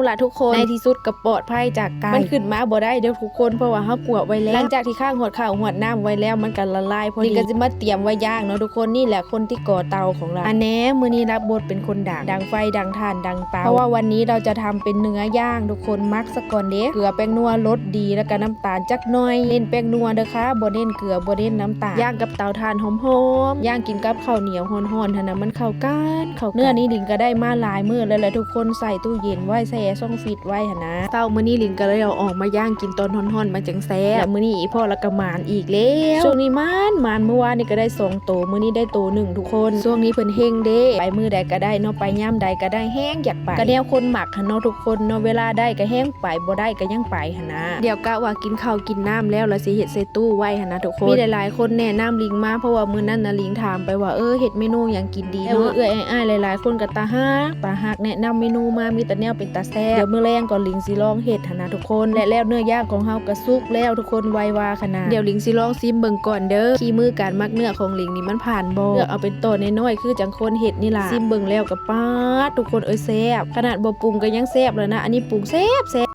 ລະທຸກຄົນ ໃນທີ່ສຸດກໍປອດໄພຈາກກາຍ ມັນຂຶ້ນມາບໍ່ໄດ້ເດີ້ທຸກຄົນ ເພາະວ່າເຮົາກວດໄວ້ແລ້ວ ຫຼັງຈາກທີ່ຄ້າງຮອດເຂົ້າຮອດນ້ຳໄວ້ແລ້ວ ມັນກໍລະລາຍພໍດີ ນີ້ກໍຊິມາຕຽມໄວ້ຍ່າງເນາະທຸກຄົນ ນີ້ແຫຼະຄົນທີ່ກໍ່ເຕົາຂອງລາວ ອັນແນ່ ມື້ນີ້ລັບບົດເປັນຄົນດັງ ດັງໄຟ ດັງຖ່ານ ດັງເຕົາ ເພາະວ່າວັນນີ້ເຮົາຈະທຳເປັນເນື້ອຍ່າງທຸກຄົນ ໝັກສະກ່ອນເດ້ ເກືອ ແປ້ງນົວ ລົດດີ ແລ້ວກໍນ້ຳຕານຈັກໜ້ອຍ ເນັ້ນແປ້ງນົວເດີ້ຄ່ະ ບໍ່ເນັ້ນເກືອ ບໍ່ເນັ້ນນ້ຳຕານ ຍ່າງກັບເຕົາຖ່ານຫອມໆ ຍ່າງກິນກັບເຂົ້າໜຽວຮ້ອນໆຫັ້ນນະ ມັນເຂົ້າກັນ ເຂົ້າກັນ ເນື້ອນີ້ລິງກໍໄດ້ມາຫຼາຍມື້ແລ້ວແຫຼະທຸກຄົນ ໃສ່ຕູ້ເຢັນໄວ້ ແຊ່ຊ່ອງຟຣີດໄວ້ຫັ້ນນະ ເຊົ້າມື້ນີ້ລິງກໍເລີຍເອົາອອກມາຍ່າງກິນຕອນຮ້ອນໆ ມັນຈັ່ງແຊບ ແລ້ວມື້ນີ້ອີ່ພໍ່ລະກໍໝານອີກແລ້ວ ຊ່ວງນີ້ໝານໆ ມື້ວານນີ້ກໍໄດ້ສອງໂຕ ມື້ນີ້ໄດ້ໂຕໜຶ່ງທຸກຄົນ ຊ່ວງນີ້ເພິ່ນເຮັງເດ້ ໄປມື້ໃດກໍໄດ້ເນາະ ໄປຍາມໃດກໍໄດ້ ແຮງຢາກໄປ ກໍແນວຄົນມັກຫັ້ນເນາະທຸກຄົນເນາະ ເວລາໄດ້ກໍແຮງໄປ ບໍ່ໄດ້ກໍຍັງໄປຫັ້ນນະ ດຽວກະວ່າກິນເຂົ້າກິນນ້ຳແລ້ວ ແລ້ວຊິເຮັດໃສ່ຕູ້ໄວ້ຫັ້ນນະທຸກຄົນ ມີຫຼາຍໆຄົນແນະນຳລິງມາ ເພາະວ່າມື້ນັ້ນນະລິງຖາມໄປວ່າ ເອີ ເຮັດເມນູຫຍັງກິນດີເນາະ ເອື້ອຍໆອ້າຍໆຫຼາຍໆຄົນກໍຕາຮັກ ຕາຮັກ ແນະນຳເມນູມາ ມີແຕ່ແນວເປັນຕາແຊບ ດຽວມື້ແລງກໍລິງຊິລອງເຮັດຫັ້ນນະທຸກຄົນ ແລະແລ້ວເນື້ອຍ່າງຂອງເຮົາກໍສຸກແລ້ວທຸກຄົນ ໄວວາຂະໜາດ ດຽວລິງຊິລອງຊີມເບິ່ງກ່ອນເດີ້ ຝີມືການໝັກເນື້ອຂອງລິງນີ້ມັນຜ່ານບໍ່ ເລືອກເອົາເປັນໂຕນ້ອຍໆ ຄືຈັ່ງຄົນເຮັດນີ້ລະ ຊີມເບິ່ງແລ້ວກໍປາດ ທຸກຄົນເອີຍ ແຊບ ຂະໜາດບໍ່ປຸງກໍຍັງແຊບແລ້ວນະ ອັນນີ້ປຸງແຊບໆ